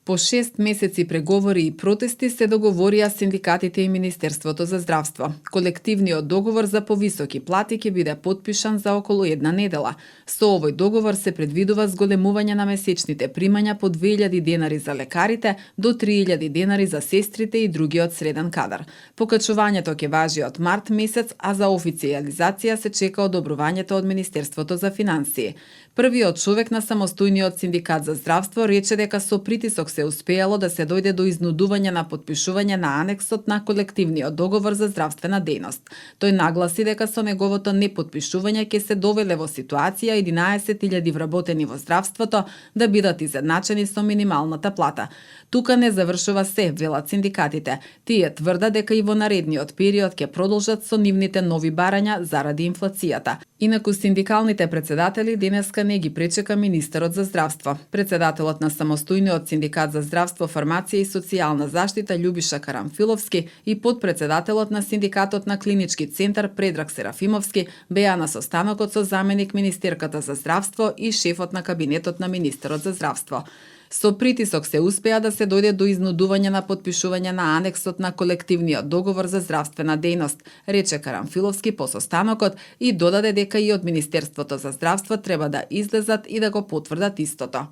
По 6 месеци преговори и протести се договорија синдикатите и Министерството за здравство. Колективниот договор за повисоки плати ќе биде потпишан за околу една недела. Со овој договор се предвидува зголемување на месечните примања по 2000 денари за лекарите до 3000 денари за сестрите и другиот среден кадар. Покачувањето ќе важи од март месец, а за официјализација се чека одобрувањето од Министерството за финансии. Првиот човек на самостојниот синдикат за здравство рече дека со притисок се успеало да се дојде до изнудување на потпишување на анексот на колективниот договор за здравствена дејност. Тој нагласи дека со неговото непотпишување ќе се довеле во ситуација 11.000 вработени во здравството да бидат изедначени со минималната плата. Тука не завршува се, велат синдикатите. Тие тврдат дека и во наредниот период ќе продолжат со нивните нови барања заради инфлацијата. Инаку синдикалните председатели денеска не ги пречека министерот за здравство. Председателот на самостојниот синдикат за здравство, фармација и социјална заштита Љубиша Карамфиловски и подпредседателот на синдикатот на Клинички центар Предраг Серафимовски беа на состанокот со заменик министерката за здравство и шефот на кабинетот на министерот за здравство. Со притисок се успеа да се дојде до изнудување на потпишување на анексот на колективниот договор за здравствена дејност, рече Карамфиловски по состанокот и додаде дека и од Министерството за здравство треба да излезат и да го потврдат истото.